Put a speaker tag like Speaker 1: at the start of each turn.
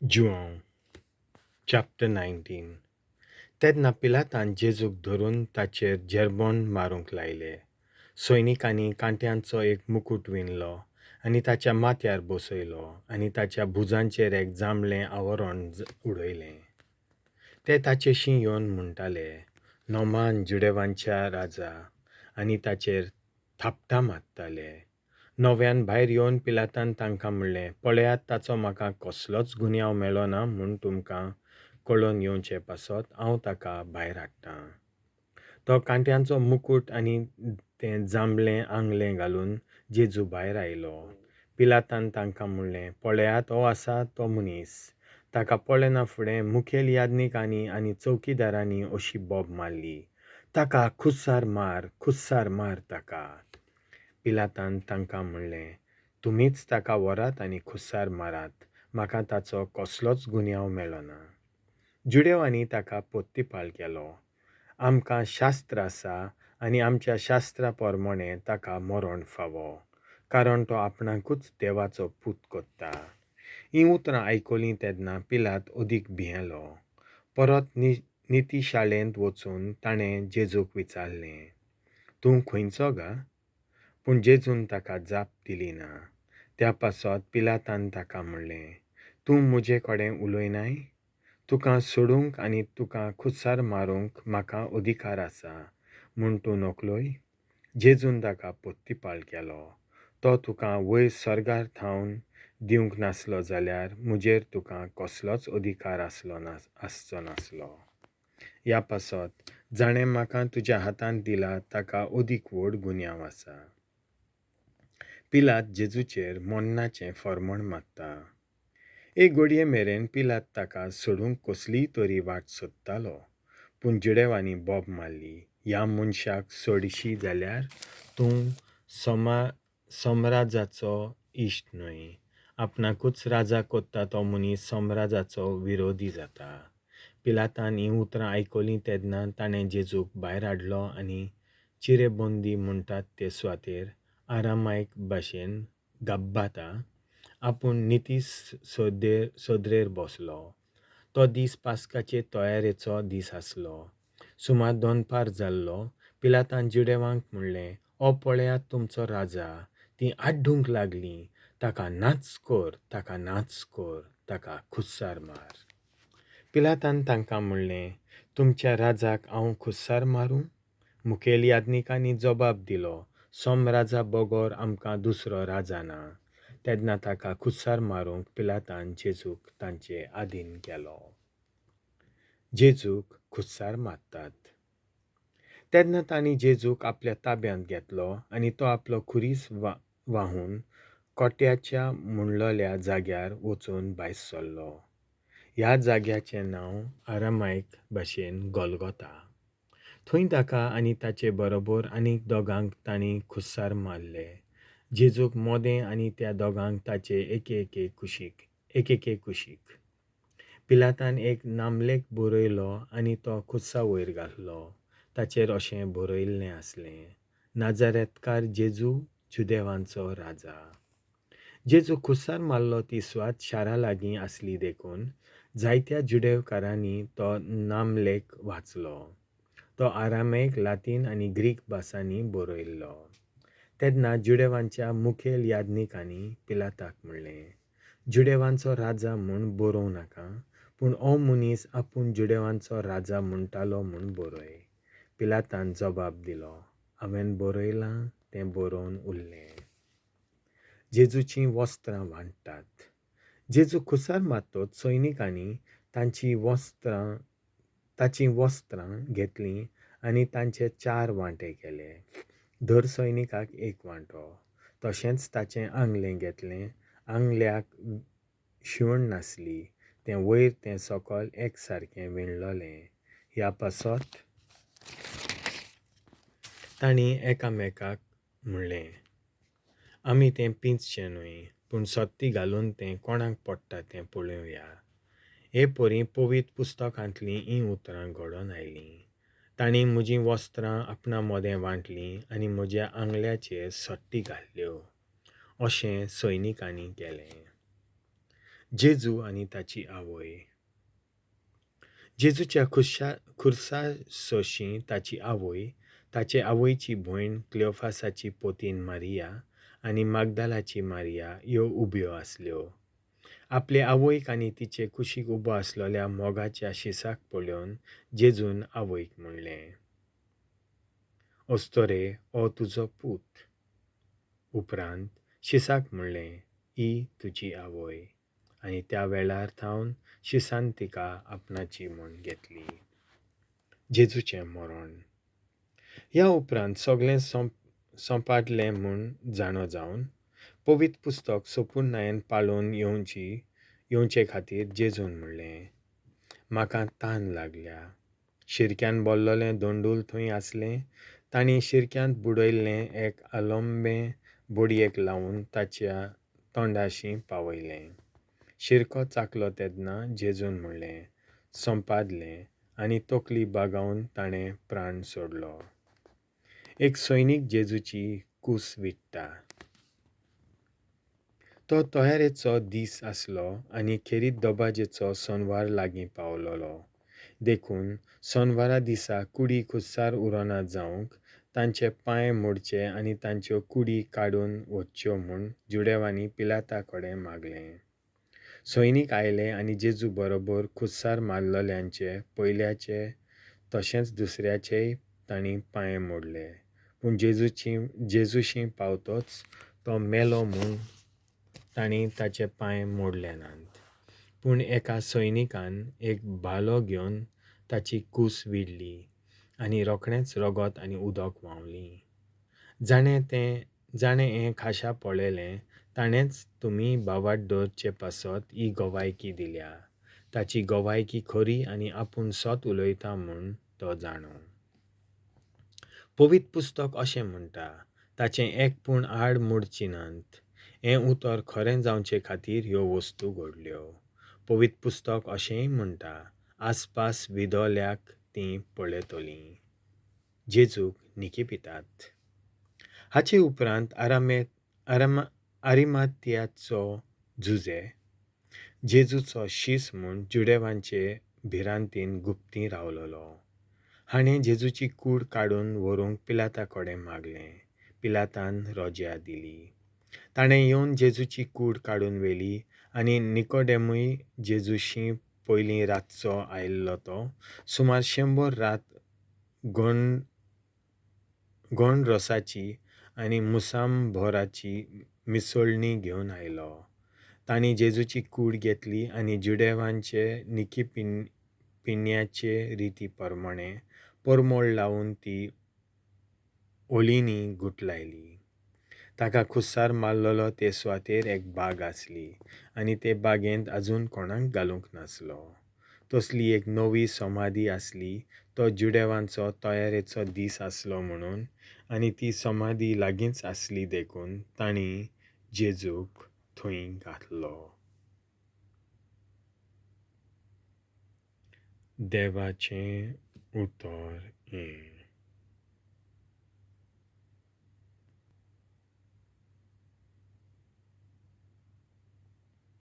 Speaker 1: Joao chapter 19. तेन्ना पिलातान जेजूक धरून ताचेर जेरबोन मारूंक लायले. सैनिकांनी कांट्यांचो एक मुकूट विणलो आनी ताच्या माथ्यार बसयलो आनी ताच्या भुजांचेर एक जांबळें आवरण उडयलें. ते ताचेशी येवन म्हणटाले, नोमान जुदेवांच्या राजा, आनी ताचेर थापटां मारताले. नव्यान भायर येवन पिलातान तांकां म्हणलें, पळयात, ताचो म्हाका कसलोच गुन्यांव मेळ्ळो ना म्हूण तुमकां कळोवन येवचे पासत हांव ताका भायर हाडटां. तो कांट्यांचो मुकूट आनी तें जांबळें आंगलें घालून जेजू भायर आयलो. पिलातान तांकां म्हणलें, पळयात, हो आसा तो मनीस. ताका पळयना फुडें मुखेल याज्ञिकांनी आनी चौकीदारांनी अशी बोब मारली, ताका खुस्सार मार, खुस्सार मार ताका. पिलातान तांकां म्हणलें, तुमीच ताका व्हरात आनी खुस्सार मारात, म्हाका ताचो कसलोच गुन्यांव मेळ्ळो ना. जुदेवांनी ताका पोत्तिपाल केलो, आमकां शास्त्र आसा आनी आमच्या शास्त्रा प्रमाणें ताका मरण फावो, कारण तो आपणाकूच देवाचो पूत कोत्ता. हीं उतरां आयकलीं तेन्ना पिलात अदीक भियेलो. परत नितीशाळेंत वचून ताणें जेजूक विचारलें, तूं खंयचो गा? पूण जेजून ताका जाप दिली ना. त्या पासत पिलातान ताका म्हणलें, तूं म्हजे कडेन उलयनाय? तुका सोडूंक आनी तुका खुस्सार मारूंक म्हाका अधिकार आसा म्हूण तूं नकळय? जेजून ताका पोत्तिपाल केलो, तो तुका वयर सर्गार थावन दिवंक नासलो जाल्यार म्हजेर तुका कसलोच अधिकार आसचो नासलो. ह्या पासत जाणें म्हाका तुज्या हातांत दिला ताका अदीक व्हड गुन्यांव आसा. पिलात जेजूचेर मरणाचें फर्मण मारता. एक घडये मेरेन पिलात ताका सोडूंक कसलीय तरी वाट सोदतालो, पूण जुदेवांनी बोब मारली, ह्या मनशाक सोडशी जाल्यार तूं सम्राजाचो इश्ट न्हय. आपणाकूच राजा कोत्ता तो मनीस सम्राजाचो विरोधी जाता. पिलातान हीं उतरां आयकलीं तेन्ना ताणें जेजूक भायर हाडलो आनी चिरेबंदी म्हणटात ते सुवातेर, आरामायक भाशेन गब्बाता, आपूण निती सदरेर बसलो. तो दीस पास्काचे तयारेचो दीस आसलो. सुमार दनपार जाल्लो. पिलातान जुदेवांक म्हणलें, हो पळयात तुमचो राजा. तीं आड्डूंक लागलीं, ताका नाच कर, ताका नाच कर, ताका खुस्सार मार. पिलातान तांकां म्हणलें, तुमच्या राजाक हांव खुस्सार मारूं? मुखेल याज्ञिकांनी जबाब दिलो, सोमराजा बगर आमकां दुसरो राजा ना. तेन्ना ताका खुस्सार मारूंक पिलातान जेजूक तांचे आदीन केलो. जेजूक खुस्सार मारतात. तेन्ना तांणी जेजूक आपल्या ताब्यांत घेतलो आनी तो आपलो खुरीस वाहून कोट्याच्या म्हणलोल्या जाग्यार वचून भायर सरलो. ह्या जाग्याचें नांव आरामायक भाशेन गोलगोता. थंय ताका आनी ताचे बरोबर आनीक दोगांक तांणी खुस्सार मारले, जेजूक मोदें आनी त्या दोगांक ताचे एके एके कुशीक. पिलातान एक नामलेख बरयलो आनी तो खुस्सा वयर घातलो. ताचेर अशें बरयल्लें आसलें, नाजारेतकार जेजू, जुदेवांचो राजा. जेजू खुस्सार मारलो ती सुवात शारा लागीं आसली देखून जायत्या जुदेवकारांनी तो नामलेख वाचलो. तो आरामेक, लातीन आनी ग्रीक भासांनी बरयल्लो. तेन्ना जुदेवांच्या मुखेल याज्ञिकांनी पिलाताक म्हणलें, जुदेवांचो राजा म्हूण बरोवं नाका, पूण हो मनीस आपूण जुदेवांचो राजा म्हणटालो म्हूण बरय. पिलातान जबाब दिलो, हांवें बरयलां तें बरोवन उरलें. जेजूचीं वस्त्रां वांट्टात. जेजू खुस्सार मारतच सैनिकांनी ताचीं वस्त्रां घेतलीं आनी तांचे 4 वांटे केले. दर सैनिकाक एक वांटो. तशेंच ताचें आंगलें घेतलें. आंगल्याक शिवण नासली, तें वयर तें सकल एक सारकें विणलोलें. ह्या पासत तांणी एकामेकाक म्हणलें, आमी तें पिंजचें न्हय, पूण सत्ती घालून तें कोणाक पडटा तें पळोवया. हे परी पवित्र पुस्तकांतलीं हीं उतरां घडोवन आयलीं. तांणी म्हजीं वस्त्रां आपणा मोदें वांटलीं आनी म्हज्या आंगल्याचेर सट्टी घातल्यो. अशें सैनिकांनी केलें. जेजू आनी ताची आवय. जेजूच्या खुर्सा सोशीं ताची आवय, ताचे आवयची भयण क्लियोफासाची पोतीन मारिया आनी मागदालाची मारिया ह्यो उब्यो आसल्यो. आपले आवयक आनी तिचे कुशीक उबो आसलेल्या मोगाच्या शिसाक पळोवन जेजून आवयक म्हणलें, अस्तोरे, हो तुजो पूत. उपरांत शिसाक म्हणलें, ही तुजी आवय. आनी त्या वेळार थावन शिसान तिका आपणाची म्हूण घेतली. जेजूचें मरण. ह्या उपरांत सगळें सोंपाडलें म्हूण जाणो जावन पवित्र पुस्तक सोपुर्णायेन पाळून येवचे खातीर जेजून म्हणलें, म्हाका तान लागल्या. शिरक्यान बोल्लोलें दोंडूल थंय आसलें. तांणी शिरक्यांत बुडयल्लें एक आलोंबें बोडयेक लावन ताच्या तोंडाशी पावयलें. शिरको चाकलो तेन्ना जेजून म्हणलें, सोंपादलें, आनी तकली बागावन ताणें प्राण सोडलो. एक सैनीक जेजूची कूस विट्टा. तो तयारेचो दीस आसलो आनी खेरीत दबाजेचो सोनवार लागीं पावलोलो. देखून सोनवारा दिसा कुडी खुस्सार उरना जावंक तांचे पांय मोडचे आनी तांच्यो कुडी काडून वच्च्यो म्हूण जुडेवांनी पिलाता कडेन मागलें. सैनीक आयले आनी जेजू बरोबर खुस्सार मारलेल्यांचे पयल्याचे तशेंच दुसऱ्याचेय तांणी पांय मोडले. पूण जेजूशी पावतोच तो मेलो म्हूण तांणी ताचे पांय मोडले नात. पूण एका सैनिकान एक भालो घेवन ताची कूस विडली आनी रोखडेंच रगत आनी उदक व्हांवली. जाणें हें खाशा पळयलें ताणेंच तुमी भावार्थ दवरचे पासत ही गवायकी दिल्या. ताची गवायकी खरी आनी आपूण सत उलयता म्हूण तो जाणो. पवित्र पुस्तक अशें म्हणटा, ताचें एक पूण आड मोडची नात. हें उतर खरें जावचे खातीर ह्यो वस्तू घडल्यो. पवित्र पुस्तक अशेंय म्हणटा, आसपास विदोल्याक तीं पळयतलीं. जेजूक निकिपितात. हाचे उपरांत आरिमातियाचो जुजे जेजूचो शीस म्हूण जुडेवांचे भिरांतीन गुप्ती रावलोलो. हाणें जेजूची कूड काडून व्हरूंक पिलाता कडेन मागलें. पिलातान रोज्या दिली. ताणें येवन जेजूची कूड काडून व्हेली आनी निकोडेमूय जेजूशी पयलीं रातचो आयिल्लो तो सुमार 100 रात गोंडरोसाची आनी मुसांबोराची मिसळणी घेवन आयलो. तांणी जेजूची कूड घेतली आनी जुडेवांचे निकी पिन्याचे रिती प्रमाणे परमळ लावन ती ओलिंनी गुठलायली. ताका खुस्सार मारलेलो ते सुवातेर एक बाग आसली आनी ते बागेंत अजून कोणाक घालूंक नासलो. तसली एक नवी समाधी आसली. तो जुडेवांचो तयारेचो दीस आसलो म्हणून आनी ती समाधी लागींच आसली देखून तांणी जेजूक थंय घातलो. देवाचें उतर हें.